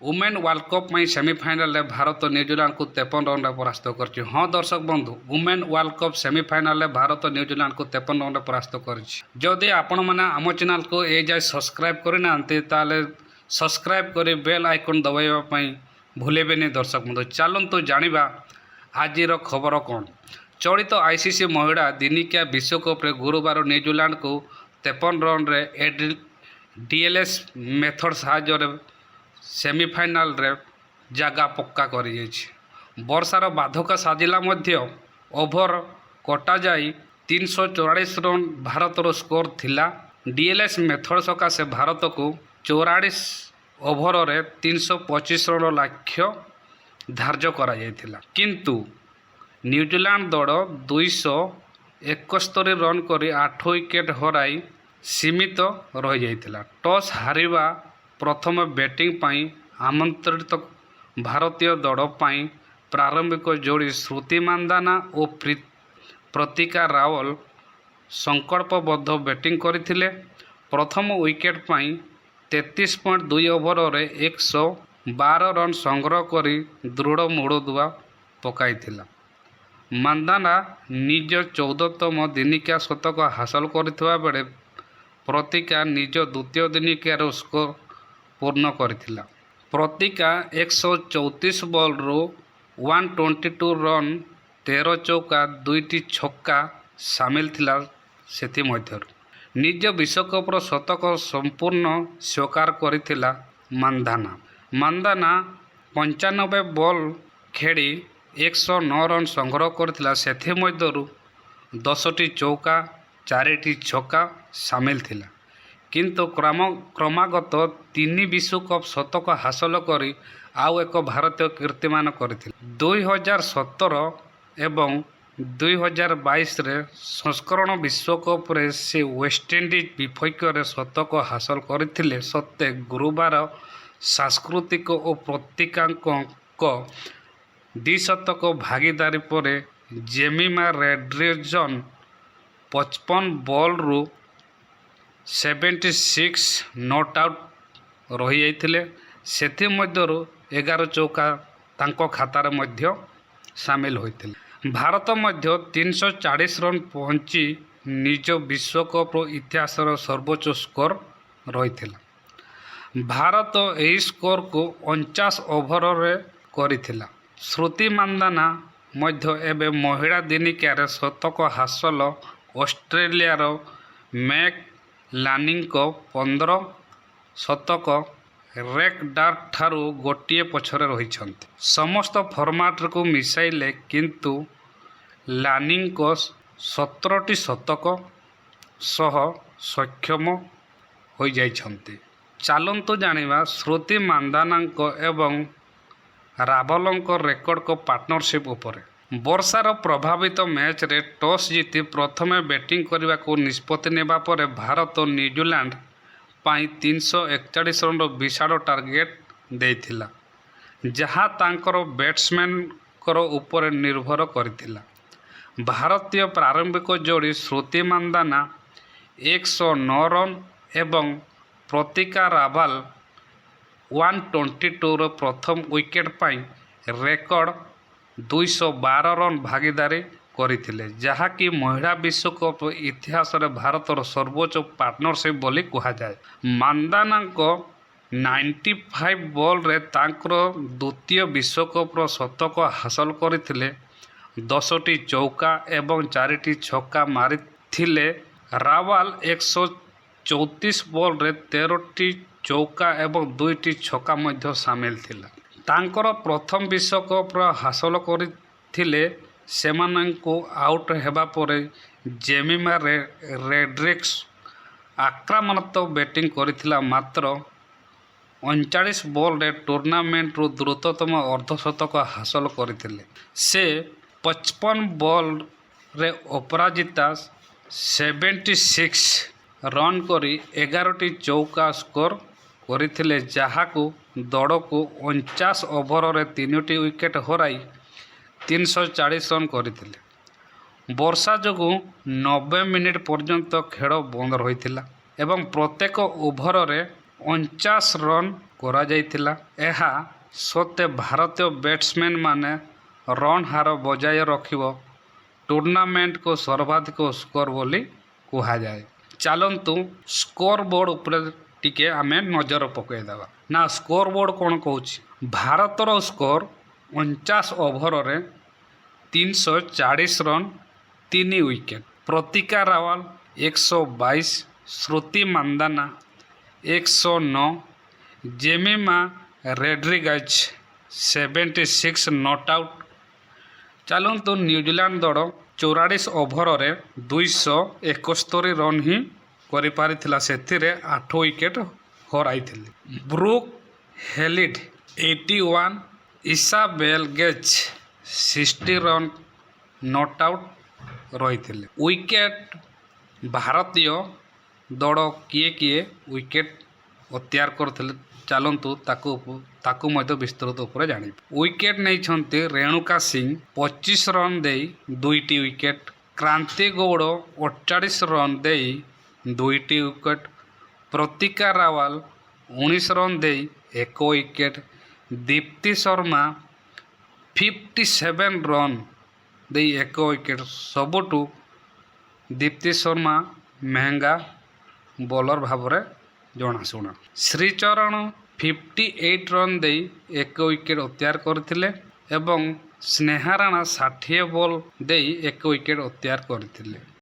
Women world cup ପାଇଁ ସେମିଫାଇନାଲରେ ଭାରତ ନ୍ୟୁଜିଲାଣ୍ଡକୁ 53 ରନ୍ରେ ପରାସ୍ତ କରିଛି। ହଁ ଦର୍ଶକ ବନ୍ଧୁ, ଓମେନ୍ ୱାର୍ଲଡ କପ୍ ସେମିଫାଇନାଲରେ ଭାରତ ନ୍ୟୁଜିଲାଣ୍ଡକୁ 53 ରନ୍ରେ ପରାସ୍ତ କରିଛି। ଯଦି ଆପଣମାନେ ଆମ ଚ୍ୟାନେଲକୁ ଏ ଯାଏ ସବସ୍କ୍ରାଇବ୍ କରିନାହାନ୍ତି, ତାହେଲେ ସବସ୍କ୍ରାଇବ୍ କରି ବେଲ୍ ଆଇକନ୍ ଦବାଇବା ପାଇଁ ଭୁଲିବେନି। ଦର୍ଶକ ବନ୍ଧୁ, ଚାଲନ୍ତୁ ଜାଣିବା ଆଜିର ଖବର କ'ଣ। ଚଳିତ ଆଇସିସି ମହିଳା ଦିନିକିଆ ବିଶ୍ୱକପ୍ରେ ଗୁରୁବାର ନ୍ୟୁଜିଲାଣ୍ଡକୁ 53 ରନ୍ରେ ଡିଏଲ୍ଏସ୍ ମେଥଡ଼ ସାହାଯ୍ୟରେ ସେମିଫାଇନାଲରେ ଜାଗା ପକ୍କା କରିଯାଇଛି। ବର୍ଷାର ବାଧକ ସାଜିଲା ମଧ୍ୟ ଓଭର କଟାଯାଇ 344 ରନ୍ ଭାରତର ସ୍କୋର ଥିଲା। ଡିଏଲ୍ଏସ୍ ମେଥଡ଼ ସକାଶେ ଭାରତକୁ 44 ଓଭରରେ 325 ରନ୍ର ଲକ୍ଷ୍ୟ ଧାର୍ଯ୍ୟ କରାଯାଇଥିଲା। କିନ୍ତୁ ନ୍ୟୁଜିଲାଣ୍ଡ ଦଳ 271 ରନ୍ କରି 8 ୱିକେଟ୍ ହରାଇ ସୀମିତ ରହିଯାଇଥିଲା। ଟସ୍ ହାରିବା ପ୍ରଥମେ ବ୍ୟାଟିଂ ପାଇଁ ଆମନ୍ତ୍ରିତ ଭାରତୀୟ ଦଳ ପାଇଁ ପ୍ରାରମ୍ଭିକ ଯୋଡ଼ି ସ୍ମୃତି ମାନ୍ଧାନା ଓ ପ୍ରତୀକା ରାୱଲ ସଂକଳ୍ପବଦ୍ଧ ବ୍ୟାଟିଂ କରିଥିଲେ। ପ୍ରଥମ ୱିକେଟ୍ ପାଇଁ 33.2 ଓଭରରେ 112 ରନ୍ ସଂଗ୍ରହ କରି ଦୃଢ଼ ମୂଳଦୁଆ ପକାଇଥିଲା। ମାନ୍ଧାନା ନିଜ 14ତମ ଦିନିକିଆ ଶତକ ହାସଲ କରିଥିବା ବେଳେ ପ୍ରତୀକା ନିଜ ଦ୍ୱିତୀୟ ଦିନିକିଆର ସ୍କୋର ପୂର୍ଣ୍ଣ କରିଥିଲା। ପ୍ରତୀକା 134 ବଲ୍ରୁ 122 ରନ୍, 13 ଚୌକା, ଦୁଇଟି ଛକ୍କା ସାମିଲ ଥିଲା ସେଥିମଧ୍ୟରୁ। ନିଜ ବିଶ୍ୱକପ୍ର ଶତକ ସମ୍ପୂର୍ଣ୍ଣ ସ୍ୱୀକାର କରିଥିଲା ମାନ୍ଧାନା। ମାନ୍ଧାନା 95 ବଲ୍ ଖେଳି 109 ରନ୍ ସଂଗ୍ରହ କରିଥିଲା। ସେଥିମଧ୍ୟରୁ 10ଟି ଚୌକା, ଚାରିଟି ଛକ୍କା ସାମିଲ ଥିଲା। କିନ୍ତୁ କ୍ରମାଗତ ତିନି ବିଶ୍ୱକପ୍ ଶତକ ହାସଲ କରି ଆଉ ଏକ ଭାରତୀୟ କୀର୍ତ୍ତିମାନ କରିଥିଲେ। 2017 ଏବଂ 2022ରେ ସଂସ୍କରଣ ବିଶ୍ୱକପ୍ରେ ସେ ୱେଷ୍ଟଇଣ୍ଡିଜ୍ ବିପକ୍ଷରେ ଶତକ ହାସଲ କରିଥିଲେ ସତ୍ତ୍ୱେ ଗୁରୁବାର ସ୍ମୃତିଙ୍କ ଓ ପ୍ରତୀକାଙ୍କ ଦ୍ୱିଶତକ ଭାଗିଦାରୀ ପରେ ଜେମିମା ରୋଡ୍ରିଗ୍ଜ 55 ବଲ୍ରୁ 76 not out ରହିଯାଇଥିଲେ। ସେଥିମଧ୍ୟରୁ 11 ଚୌକା ତାଙ୍କ ଖାତାରେ ମଧ୍ୟ ସାମିଲ ହୋଇଥିଲେ। ଭାରତ ମଧ୍ୟ 340 ରନ୍ ପହଞ୍ଚି ନିଜ ବିଶ୍ୱକପ୍ ଇତିହାସର ସର୍ବୋଚ୍ଚ ସ୍କୋର ରହିଥିଲା। ଭାରତ ଏହି ସ୍କୋରକୁ 49 ଓଭରରେ କରିଥିଲା। ସ୍ମୃତି ମାନ୍ଧାନା ମଧ୍ୟ ଏବେ ମହିଳା ଦିନିକିଆରେ ଶତକ ହାସଲ ଅଷ୍ଟ୍ରେଲିଆର ମେଗ୍ ଲାନିଂଙ୍କ 15 ଶତକ ରେକର୍ଡଠାରୁ ଗୋଟିଏ ପଛରେ ରହିଛନ୍ତି। ସମସ୍ତ ଫର୍ମାଟକୁ ମିଶାଇଲେ କିନ୍ତୁ ଲାନିଂଙ୍କ 17ଟି ଶତକ ସହ ସକ୍ଷମ ହୋଇଯାଇଛନ୍ତି। ଚାଲନ୍ତୁ ଜାଣିବା ସ୍ମୃତି ମାନ୍ଧାନାଙ୍କ ଏବଂ ରାଭଲଙ୍କ ରେକର୍ଡ ପାର୍ଟନରସିପ୍ ଉପରେ। ବର୍ଷାର ପ୍ରଭାବିତ ମ୍ୟାଚ୍ରେ ଟସ୍ ଜିତି ପ୍ରଥମେ ବ୍ୟାଟିଂ କରିବାକୁ ନିଷ୍ପତ୍ତି ନେବା ପରେ ଭାରତ ନ୍ୟୁଜିଲାଣ୍ଡ ପାଇଁ 341 ରନ୍ର ବିଶାଳ ଟାର୍ଗେଟ୍ ଦେଇଥିଲା, ଯାହା ତାଙ୍କର ବ୍ୟାଟ୍ସମ୍ୟାନଙ୍କର ଉପରେ ନିର୍ଭର କରିଥିଲା। ଭାରତୀୟ ପ୍ରାରମ୍ଭିକ ଯୋଡ଼ି ସ୍ମୃତି ମାନ୍ଧାନା 109 ରନ୍ ଏବଂ ପ୍ରତୀକା ରାଭାଲ 122ର ପ୍ରଥମ ୱିକେଟ୍ ପାଇଁ ରେକର୍ଡ 212 ରନ୍ ଭାଗିଦାରୀ କରିଥିଲେ, ଯାହାକି ମହିଳା ବିଶ୍ୱକପ୍ ଇତିହାସରେ ଭାରତର ସର୍ବୋଚ୍ଚ ପାର୍ଟନରସିପ୍ ବୋଲି କୁହାଯାଏ। ମାନ୍ଧାନାଙ୍କ 95 ବଲ୍ରେ ତାଙ୍କର ଦ୍ୱିତୀୟ ବିଶ୍ୱକପ୍ର ଶତକ ହାସଲ କରିଥିଲେ। 10ଟି ଚୌକା ଏବଂ ଚାରିଟି ଛକ୍କା ମାରିଥିଲେ। ରାୱାଲ 134 ବଲ୍ରେ 13ଟି ଚୌକା ଏବଂ ଦୁଇଟି ଛକ୍କା ମଧ୍ୟ ସାମିଲ ଥିଲା। ତାଙ୍କର ପ୍ରଥମ ବିଶ୍ୱକପ୍ର ହାସଲ କରିଥିଲେ। ସେମାନଙ୍କୁ ଆଉଟ୍ ହେବା ପରେ ଜେମିମା ରୋଡ୍ରିଗ୍ସ ଆକ୍ରମଣାତ୍ମକ ବ୍ୟାଟିଂ କରିଥିଲା। ମାତ୍ର 39 ବଲ୍ରେ ଟୁର୍ଣ୍ଣାମେଣ୍ଟରୁ ଦ୍ରୁତତମ ଅର୍ଦ୍ଧଶତକ ହାସଲ କରିଥିଲେ। ସେ 55 ବଲ୍ରେ ଅପରାଜିତା 76 ରନ୍ କରି 11ଟି ଚୌକା ସ୍କୋର କରିଥିଲେ, ଯାହାକୁ ଦଳକୁ 49 ଓଭରରେ ତିନୋଟି ୱିକେଟ୍ ହରାଇ 340 ରନ୍ କରିଥିଲେ। ବର୍ଷା ଯୋଗୁଁ 90 ମିନିଟ୍ ପର୍ଯ୍ୟନ୍ତ ଖେଳ ବନ୍ଦ ରହିଥିଲା ଏବଂ ପ୍ରତ୍ୟେକ ଓଭରରେ 49 ରନ୍ କରାଯାଇଥିଲା। ଏହା ସତ୍ତ୍ୱେ ଭାରତୀୟ ବ୍ୟାଟ୍ସମ୍ୟାନ୍ମାନେ ରନ୍ ହାର ବଜାୟ ରଖିବ ଟୁର୍ଣ୍ଣାମେଣ୍ଟକୁ ସର୍ବାଧିକ ସ୍କୋର ବୋଲି କୁହାଯାଏ। ଚାଲନ୍ତୁ, ସ୍କୋର ବୋର୍ଡ଼ ଉପରେ ଟିକେ ଆମେ ନଜର ପକାଇଦେବା ନା, ସ୍କୋର ବୋର୍ଡ଼ କ'ଣ କହୁଛି। ଭାରତର ସ୍କୋର 49 ଓଭରରେ 340 run, 3 wicket. Pratika Rawal 122, Smriti Mandhana 109, Jemimah Rodrigues 76 not out. ଚାଲନ୍ତୁ, ନ୍ୟୁଜିଲାଣ୍ଡ ଦଳ 44 ଓଭରରେ 271 ରନ୍ ହିଁ କରିପାରିଥିଲା। ସେଥିରେ 8 ୱିକେଟ୍ ହରାଇଥିଲେ। Brooke Halliday 81, Isabella Gaze 60 run not out ରହିଥିଲେ। ୱିକେଟ୍, ଭାରତୀୟ ଦଳ କିଏ କିଏ ୱିକେଟ୍ ଅକ୍ତିଆର କରିଥିଲେ, ଚାଲନ୍ତୁ ତାକୁ ମଧ୍ୟ ବିସ୍ତୃତ ଉପରେ ଜାଣିବା। ୱିକେଟ୍ ନେଇଛନ୍ତି ରେଣୁକା ସିଂ 25 ରନ୍ ଦେଇ ଦୁଇଟି ୱିକେଟ୍, କ୍ରାନ୍ତି ଗୌଡ଼ 48 ରନ୍ ଦେଇ ଦୁଇଟି ୱିକେଟ୍, ପ୍ରତୀକା ରାୱଲ 19 ରନ୍ ଦେଇ ଏକ ୱିକେଟ୍, ଦୀପ୍ତି ଶର୍ମା 57 ରନ୍ ଦେଇ ଏକ ୱିକେଟ୍। ସବୁଠୁ ଦୀପ୍ତି ଶର୍ମା ମେହେଙ୍ଗା ବୋଲର ଭାବରେ ଜଣାଶୁଣା। ଶ୍ରୀଚରଣ 58 ରନ୍ ଦେଇ ଏକ ୱିକେଟ୍ ଅକ୍ତିଆର କରିଥିଲେ ଏବଂ ସ୍ନେହା ରାଣା 60 ବଲ୍ ଦେଇ ଏକ ୱିକେଟ୍ ଅକ୍ତିଆର କରିଥିଲେ।